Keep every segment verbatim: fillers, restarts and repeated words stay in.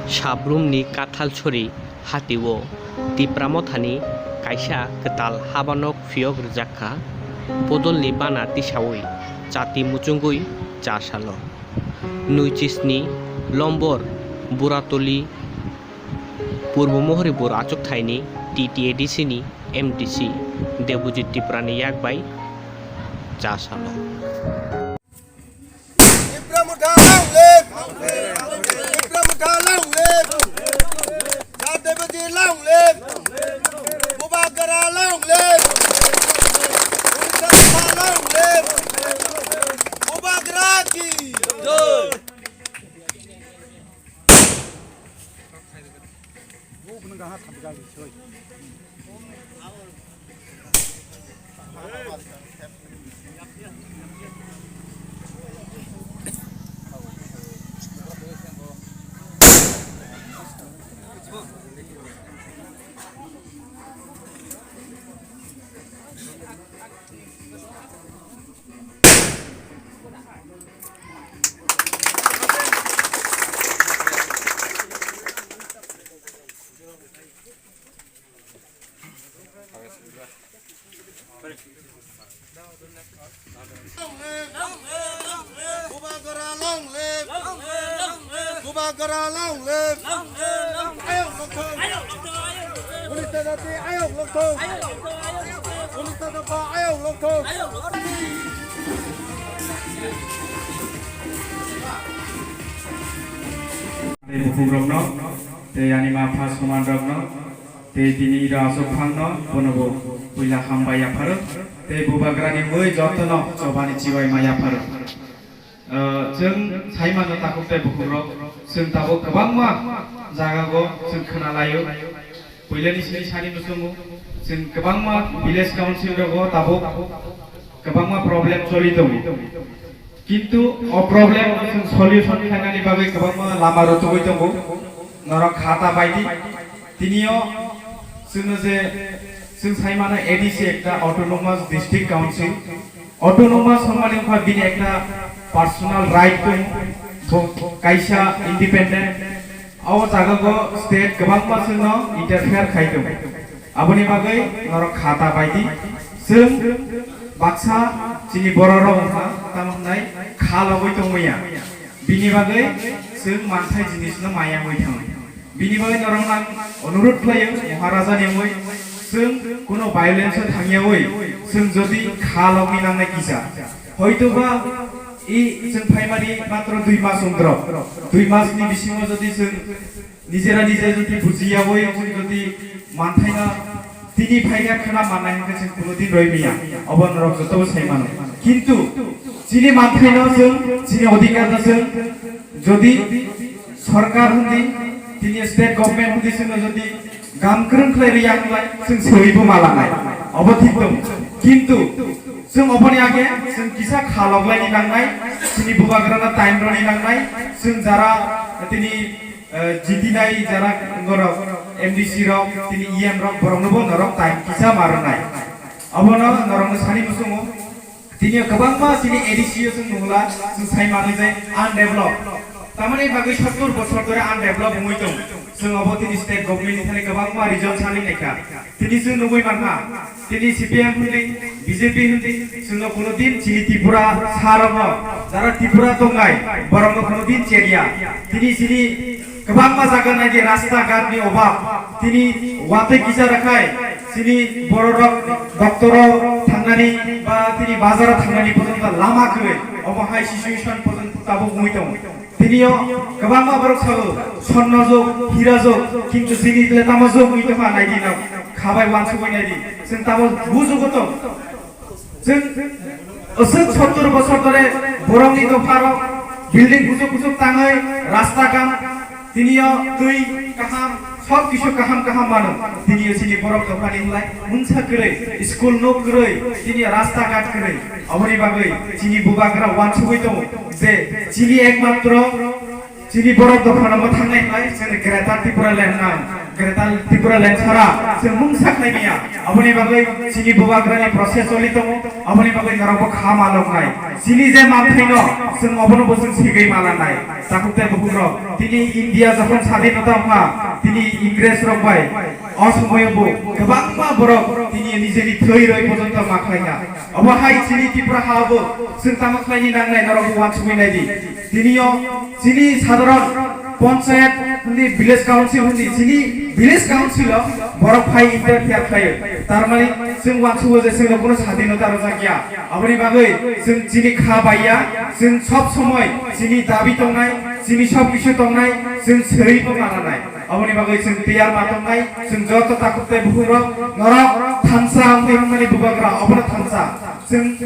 Sabrumni Kathalsori hatio Tipra Mothani kaisa kwtal habanok phiyok rwjak kha. Podolni bana tisaui chati muchungui cha salo. Nui chisni Lombor Buratoli Purbo Mohoripur achukthaini T T A D C ni M D C Debojit Tiprani yak bai cha salo. Tipra Motha long live! Tipra Motha long live! Jat Debojit long live! Bubagra long live! Odisha Motha long live! Bubagra ki jai! Bubagra long live! Bubagra long live! Ayok long thung! Odisha jati ayok long thung! Odisha dopha ayok long thung! Tei bukhuk rokno, tei ani ma pha soman rokno, tei tini ira aswk phangno, bono bo puila hambai yapharo, tei Bubagrani mui jotono chobani chibai ma yapharo. Ah, chwng sai mano takhuk tei bukhukrok, chwng tabuk kwbangma jagao chwng khna laio. Puilani simi sani muchungo, chwng kwbangma village council rogo tabuk kwbangma problem choli tongo. Kintu o problem no chwng solution khlainani bagwi kwbangma lama rwtugwi tongo. Norok kha ta baidi. Tinio chwngno je chwng sai mano A D C ekta Autonomous District Council. Autonomous hwnmani wngkha bini ekta personal right tongo, bo kaisa independent. O jaga go state kwbangma chwngno interfere khai tongo. Aboni bagwi norok kha ta baidi. Chwng baksa chini borok rok wngkha, tamo hwnai kha logwi tongmaya. Bini bagwi chwng manthai jinisno maya wngwi thango. Bini bagwi norokno ang onurut khlaio, Maharaja ni wngwi, chwng kuno violence o thangyawi, chwng jodi kha logni nangnai kisa, hoitoba i chwng phaimani matro dui mas wngdrop, dui mas ni bisingo jodi chwng nijera nije jodi bujiyawi, chwng jodi manthaino tini phaikha khna mannai hwnkhe chwng kuno din roi maya, obo norok jotobo sai mano. Kintu chini manthaino chwng, chini odhikar no chwng, jodi sorkar hundi, tini state government hundi chwngno jodi gam kwrwng khlai rwya hwnlai, chwng swibo ma langnai. Obo thik tongo. Kintu chwng oboni age chwng kisa kha loklaini nangnai, chini bubagrano time rwni nangnai, chwng jara tini, eh, jitinai jara norok M D C rok, tini E M rok, boroknobo norok time kisa ma rwnai. Obono norokno sani muchungo. Tini kwbangma chini A D C o chwng nukla, chwng sai manwi je undevelop. Tamani bagwi sottor bosor dhore undevelop wngwi tong. Chwng obo tini state government ni thani kwbangma result sani naikha. Tini chwng nugwi mankha, tini C P M hwndi, B J P hwndi, chwngno kuno din chini Tripura sarokno, jara Tripura tongnai, borokno kuno din cheriya. Tini chini kwbangma jaga naidi rasta ghat ni obab, tini watwi kisa rakhai, chini bororok doctor o thangnani ba tini bazar o thangnani porjonto lama kwrwi, omo hai situation porjonto tabuk wngwi tongo. Tinio kwbangma borok sao, sonnojok, hirajok, kintu chini le tamojok wngwi tongkha naidi no, khabai wansugwi naidi, chwng tamo bujugo tong. Chwng aswk sottor bosor dhore borokni dopharok building kuchuk kuchuk tangwi rasta gam, tinio twi kaham, sob kisu kaham kaham mano. Tinio chini borok dophani hwnlai mungsa kwrwi, school no kwrwi, tinio rasta ghat kwrwi. Aboni bagwi chini bubagra wansugwi tongo je chini ekmatro chini borok dophano mwthangnai hwnlai chwngno Greater Tipraland hwnna. Greater Tipraland sara chwng mungsa khlai maya. Aboni bagwi chini bubagrani process choli tongo. Aboni bagwi norokbo kha maloknai. Chini je manthaino chwng obono bo chwng sigwi malanai. Takhuk tei bukhukrok, tini India jokhon sadinota wngkha, tini Ingres rok bai o somoyo bo kwbangma borok tini nijeni thwi roi pojonto ma khlaikha. Obo hai chini Tripura ha bo chwng tamo khlaini nangnai, norok bo uansugwi naidi. Tiniyo chini sadharon panchayat hwnwi, village council hwnwi, chini village council o borok phai interfere khlaio. Tarmani chwng uansugo je chwngno kuno sadinota rwjakya. Aboni bagwi chwng chini kha baiya, chwng sob somoi chini dabi tongnai, chini sob kisu tongnai, chwng swi bo mananai. Aboni bagwi chwng tiyar ma tongnai, chwng joto takhuk tei bukhukrok norok thansa wngwi wngmani bubagra, obono thansa. Chwng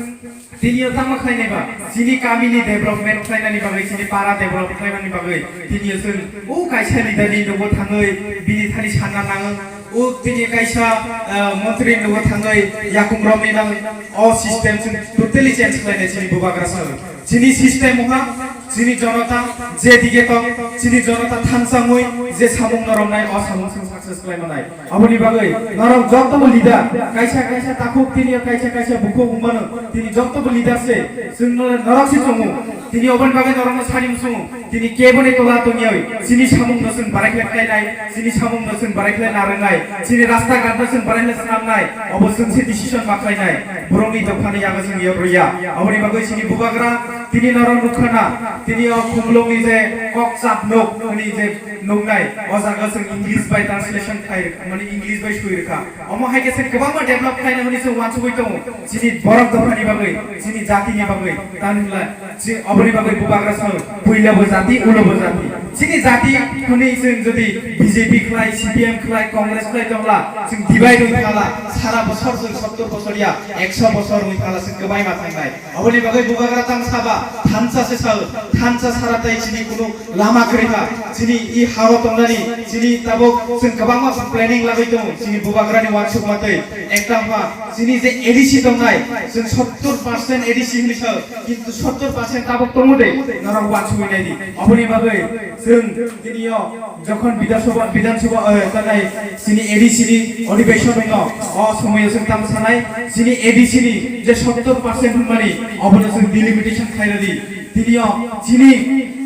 tiniyo tamo khlainai ba, chini kamini development khlainani bagwi, chini para develop khlainani bagwi, tiniyo chwng o kaisa leader ni nogo thangwi, bini thani sanna nango, o tini kaisa, ah, montri ni nogo thangwi yakung romwi nang, o system chwng totally change khlainai chini bubagra salo. Chini system wngkha, chini jonota jedige tong, chini jonota thansangwi je samung noroknai, o samung chwng success khlai manai. Aboni bagwi norok jotobo leader, kaisa kaisa takhuk tini kaisa kaisa bukhuk wngmano, tini jotobo leader se, chwng no-, norok se chongo. Tini oboni bagwi norokno sani muchungo, tini keboni tola tongyawi, chini samungno chwng barai khlai khlainai, chini samungno chwng barai khlai narwngnai, chini rasta ghatno chwng barai khlai swnamnai, obo chwng se decision ma khlainai, borokni dophani yago chwng yok rwya. Aboni bagwi chini bubagra, tini norok nukha na, tini o Khumulwngni je kok chap nuk hwnwi je nuknai, o jaga chwng English bai translation khai, mane English bai swi rwkha. Omo hai khe se kwbangma develop khlaina hwnwi se uansugwi tongo. Chini borok dophani bagwi, chini jatini bagwi, tani hwnla, chi-, oboni bagwi bubagra sal, puila bo jati, ulo bo jati. Chini jati hwnwi chwng jodi B J P khlai, C P M khlai, Congress khlai tongla, chwng divide wngwi thala, sara bosor chwng sottor bosor ya, ekso bosor wngwi thala, chwng kwbai ma thangnai. Oboni bagwi bubagra tang saba, thansa se sal, thansa sara tai chini kunu lama kwrwi kha, chini i hao tongnani, chini tabuk chwng kwbangma planning lagwi tongo, chini bubagrani uansukma twi. Ekta wngkha, chini je A D C tongnai, chwng sottor percent A D C hwnwi sao, kintu sottor percent tabuk tongo de, norok uansugwi naidi. Oboni bagwi chwng tiniyo jokhon Bidhan Sabha, Bidhan Sabha, eh, tanai chini A D C ni adhibeshon wngno, o somoyo chwng tamo sanai, chini A D C ni je sottor percent hwnmani, obono chwng delimitation khlairadi. Tiniyo chini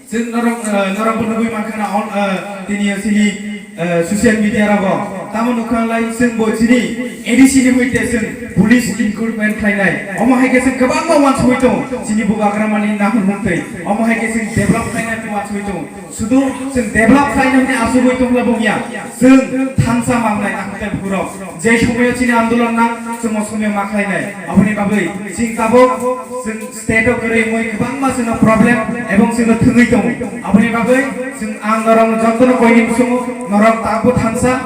Chwng norok, eh, norok bo nugwi mankha na, on, eh, tini chini, eh, social media rogo. Tamo nukha lai chwng bo chini A D C ni hoite chwng police recruitment khlainai. Omo hai khe chwng kwbangma uansugwi tongo. Chini bubagra mani nahur mungtwi. Omo hai khe chwng develop khlainai uansugwi tongo. Sudu chwng develop khlainai hwnwi asugwi tongla bongya. Chwng thansa mangnai nahur tei bukurok. Je somoyo chini andolon nang, chwng o somoyo ma khlainai. Aboni bagwi chwng tabuk chwng state o kwrwi wngwi kwbangma chwngno problem ebong chwngno thwngwi tongo. Aboni bagwi chwng ang norokno jotono koini muchungo norok tabuk thansa.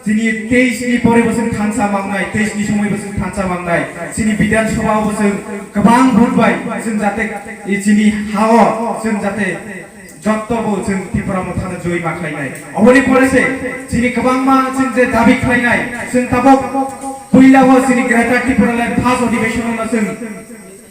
Chini teis ni pore bo chwng thansa mangnai, teis ni somoi bo chwng thansa mangnai. Chini Bidhan Sabha o bo chwng kwbang vote bai chwng jate, chini ha o chwng jate Jotto bo chwng Tipra Mothano joi ma khlainai. Oboni pore se chini kwbangma chwng je dabi khlainai, chwng tabuk puila o chini Greater Tipraland first adhibeshon no chwng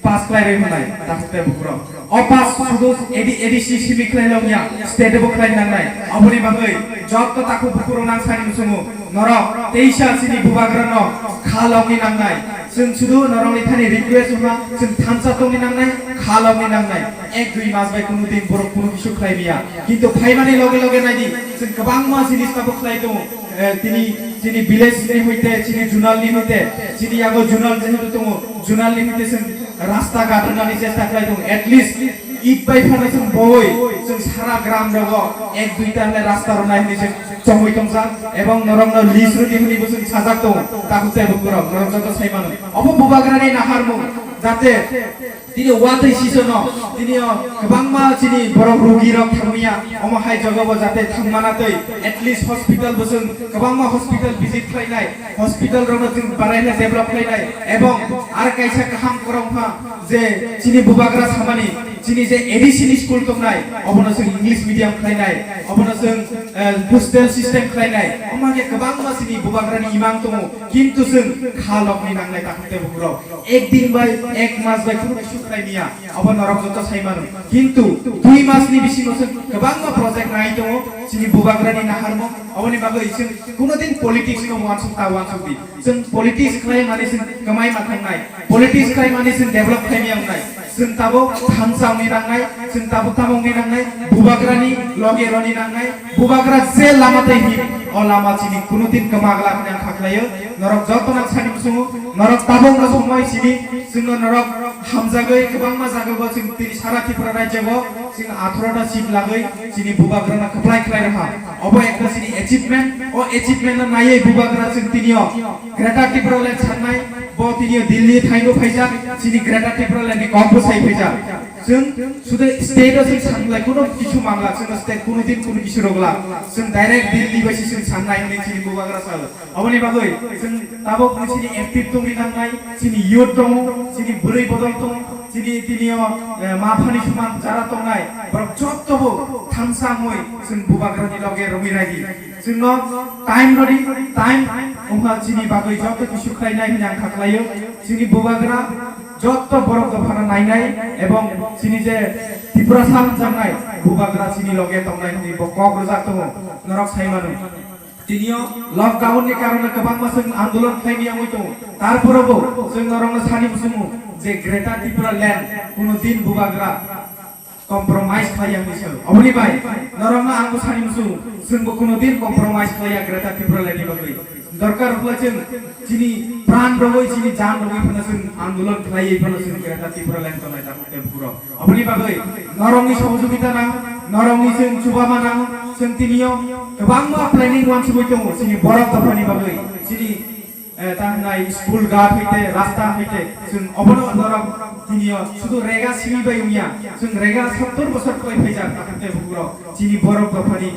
pass khlai rwi hwnai, takhuk tei bukurok. O pass sudu A D, A D C simi khlai long ya, state bo khlai nangnai. Oboni bagwi jotto takhuk bukurok nang sani muchungo norok teisa chini bubagra no kha longni nangnai. Chwng sudu norokni thani request wngkha, chwng thansa tongni nangnai, kha longni nangnai. Ek dui mas bai kunu din borok kunu kisu khlai maya. Kintu phaimani loge loge naidi, chwng kwbangma jinis tabuk khlai tongo. Eh, tini, chini village ni hoite, chini zonal ni hoite, chini yago zonal jehetu tongo, zonal ni hoite chwng rasta ghat rwnani chesta khlai tongo. At least it bai phano chwng boi, chwng sara gram rogo ek dui ta hwnwi rasta rwnai hwnwi chwng chongwi tongsa, ebong norokno list rwdi hwnwi bo chwng sajak tongo. Takhuk tei bukurok, norok joto sai mano. Obo bubagrani naharmung, jate tini watwi sisono, tini o kwbangma chini borok rugi rok thangmaya, omo hai jagao jate thangmana tei at least hospital bo chwng kwbangma hospital visit khlainai, hospital rokno chwng baraina develop khlainai, ebong ar kaisa kaham kwrwngkha je chini bubagra samani, chini je A D C ni school tongnai, obono chwng English medium khlainai, obono chwng, eh, hostel system khlainai, omo hai kwbangma chini bubagrani imang tongo, kintu chwng kha logni nangnai takhuk tei bukurok. Ek din bai, ek mas bai, Khlaimia, abo norok joto sai mano. Kintu dui mas ni bisingo chwng kwbangma project nai tongo, chini bubagrani naharmung, aboni bagwi chwng kuno din politics no uansuk ta uansuk di. Chwng politics khlai mani chwng kwmai ma thangnai, politics khlai mani chwng develop khlaimia wngnai. Chwng tabuk thansa wngwi nangnai, chwng tabuk tamo wngwi nangnai, bubagrani loge roni nangnai, bubagra je lama tei him, o lama chini kuno din kwma glak hwnwi ang kha khlaio. Norok joto no sani muchungo, norok tabuk no somoi sini, chwngno norok hamjagwi kwbangma jagao chwng tini sara Tripura rajyo o chwng atharo ta seat lagwi chini bubagrano kwplai khlai rwkha. Obo ekta chini achievement, o achievement no naiwi bubagra chwng tinio Greater Tipraland sanai, bo tinio Delhi thaino phaijak, chini Greater Tipraland ni kok bwsai phaijak. Chwng sudu state o chwng sanlai kuno kisu mangla, chwng state kuno din kuno kisu rogla, chwng direct Delhi bai si chwng sannai hwnwi chini bubagra sao. Aboni bagwi chwng tabuk ni chini active tongwi nangnai, chini youth tongo, chini bwrwi bodol tongo, chini tinio, eh, ma phani suman jara tongnai, borok jotto bo thansa wngwi chwng bubagrani loge romwi raidi. Chwngno time rodi, time wngkha chini bagwi jotto kisu khlainai hwnwi ang kha khlaio. Chini bubagra jotto borok dophano nainai ebong chini je Tiprasa hamjaknai bubagra chini loge tongnai hwnwi bo kok rwjak tongo, norok sai mano. Tinio lockdown ni karone kwbangma chwng andolon khlaimani wngwi tongo. Tarpore bo chwng norokno sani muchungo je Greater Tipraland kuno din bubagra compromise khlaiya hwnwi sao. Oboni bai norokno ang bo sani muchungo, chwng bo kuno din compromise khlaiya Greater Tipraland ni bagwi. Dorkar wngkha chwng chini pran rogwi, chini jan rogwi phano chwng andolon khlaiwi phano chwng Greater Tipraland tongnai takhuk tei bukhuk rok. Oboni bagwi norokni sohojogita nang, norokni chwng chubama nang, chwng tinio kwbangma planning uansugwi tongo chini borok dophani bagwi, chini, eh, ta hwnai school ghat hoite, rasta hoite, chwng obono norok tinio sudu rega simi bai wngya, chwng rega sottor bosor khlai phaijak takhuk tei bukhuk rok, chini borok dophani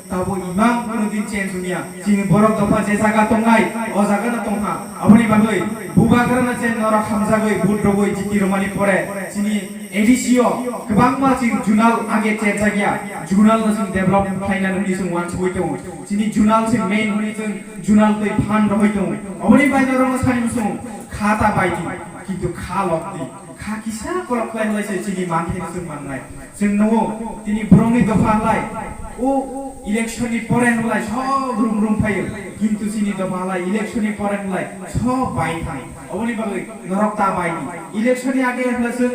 tabo imang kuno din change wngya. Chini borok dopha je jaga tongnai, o jaga no tongha. Aboni bagwi bubagrano je norok hamjagwi vote rogwi jiti romani pore chini A D C o kwbangma chini zonal age chepjakya, zonal no chwng develop khlainani hwnwi chwng uansugwi tongo. Chini zonal se main hwnwi chwng zonal twi phan rohoi tongo. Aboni bai norokno sani muchungo kha ta bai di, kintu kha lok di. Kha kisa kolok khlai wnglaise chini manthai no chwng mannai. Chwng nungo tini borokni dopha lai, o election ni pore wnglaise sok rum rum phaio. Kintu chini dopha lai election ni pore wnglaise sok bai thang. Oboni bagwi norok ta bai di. Election ni age wnglaise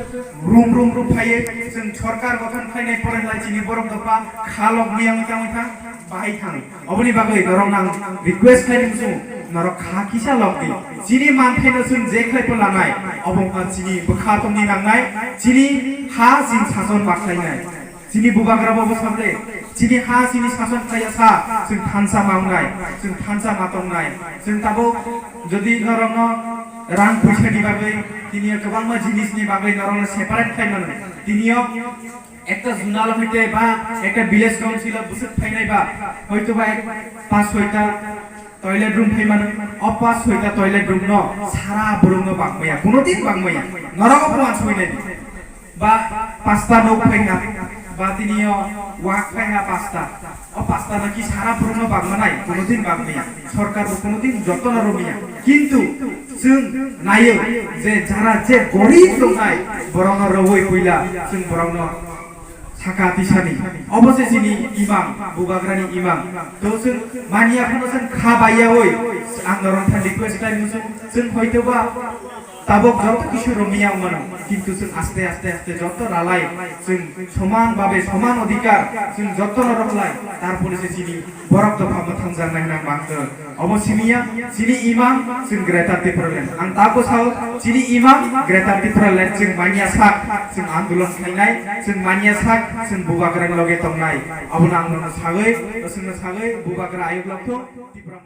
rum rum rum phaio. Chwng sorkar gothon khlainai pore wnglaise chini borok dopha kha lok miyang tangwi thang, bai thang. Oboni bagwi norok nang request khlai ring sung, norok kha kisa lok di. Chini manthai no chwng je khlai po lanai, obo wngkha chini bwkha tongni nangnai, chini ha chini sason bakhlainai. Chini bubagra bo bwsakle, chini ha chini sason khlaiya sa, chwng thansa ma wngnai, chwng thansa ma tongnai. Chwng tabuk jodi norokno rang puisa ni bagwi, tini kwbangma jinis ni bagwi norokno separate khlai mano. Tini o ekta zonal hoite ba ekta village council o bwswk phainai ba, hoito ba ek pas soita toilet room phai mano, o pas soita toilet room no sara borok no bangmaya, kuno din bangmaya, norok bo uansuknai di. Ba pasta nok phai ha, ba tini o wak phai ha pasta. O pasta no ki sara borok no bangmanai, kuno din bangmaya. Sorkar bo kuno din joto no romya. Kintu chwng nayo je jara je gorib tongnai, borok no rowoi puila chwng borok no saka tisani. Obo se chini imang, bubagrani imang. To chwng manya phano chwng kha baiya oi, ang norok than request khlai muchung, chwng hoito ba tabok joto kisu romya mano, kintu chwng aste aste aste joto ralai, chwng soman babe soman odhikar chwng joto no rwkhlai, tarpore se chini borok dopha mwthangjaknai hwnwi ang mangkha. Obo simiya, chini imang chwng Greater Tipraland. Ang tabok sao, chini imang Greater Tipraland chwng manya sak, chwng andolon khlainai, chwng manya sak, chwng bubagrani loge tongnai. Abono ang nono sagwi, chwngno sagwi bubagra ayuk lokthung, Tipra